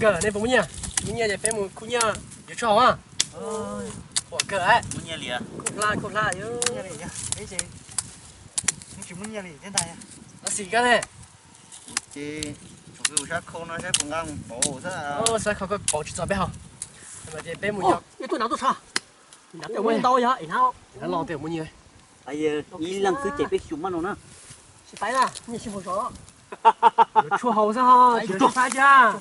Nej puas muaj nyiaj? Muaj nyiaj ces peb mus khub nyiaj yuav tshuaj haus. Qhuas kawg. Muaj nyiaj li, khuj hla khuj hla. Tsis muaj nyiaj li thiab ntag. Xim koj ne. Ces tsum sab khau no saib puas nqa mus pauv xwb. Sab khau koj pauv tsis txog peb haus. Ces peb mus, tuaj nav tuaj tso. Ntau yog ib leeg xwb ces peb xyuas maj no na. Tsis faib na, nyiaj sib haus zog. Yuav tshuaj haus xwb ho, tsis faib thiab.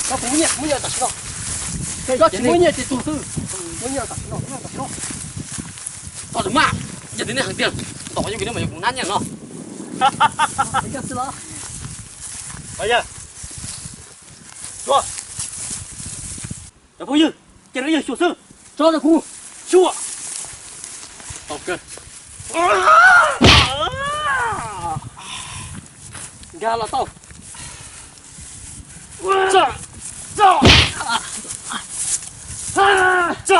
Koj puas muaj nyiaj? Muaj nyiaj tam sim no. Koj tsis muaj nyiaj ces tus xwb. Muaj nyiaj tam sim no, muaj nyiaj tam sim no. Koj tus maj, yog tias nej hais tias ntaus yeej vim nej mas yuav kuv nab nyiaj no. Cov phooj ywg, cia rau yawg xyuas xwb. Tso rau kuv xyuas. Tau kawg. Nkag los tau. Tso, tso, tso.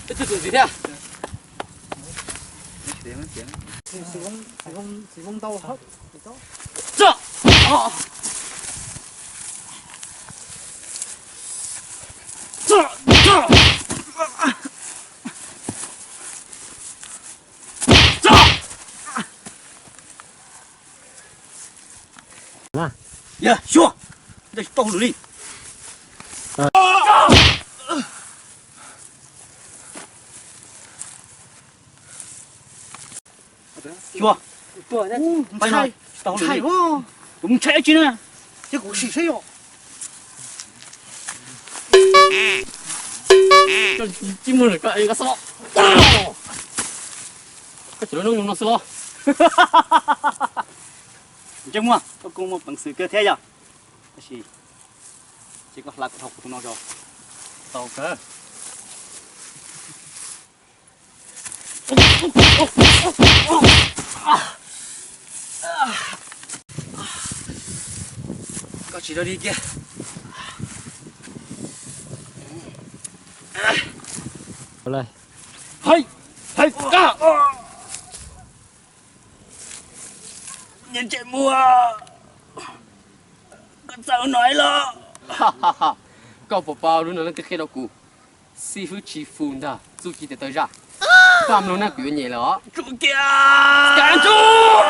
Ib tug tus ntxiv thiab. Tso. Tso, tso. Tso. Yog xyuas, tsis tau lus li. Xyuas, ntshai, ntshai, kuv mus ntshai dab tsi na. Ces kuv sim saib yom. Koj tsis muaj lub noob nyoos no xwb los? Ntsej muag, koj kuj muaj peev xwm kawg thiab yom. Tab sis ces koj hla kuv dhau kuv tus no tso. Tau kawg. Koj tsis rau li kiag. Hais, hais, ntsej muag, koj txawj ua no los? Koj puas paub lub no leej twg qhia rau kuv? Xib hwb Tsis Fus ntag, txuj ci tes taw zaj. Paj mloog na, kuv yuav nyem lawm os. Tsuj kiag. Tsuj.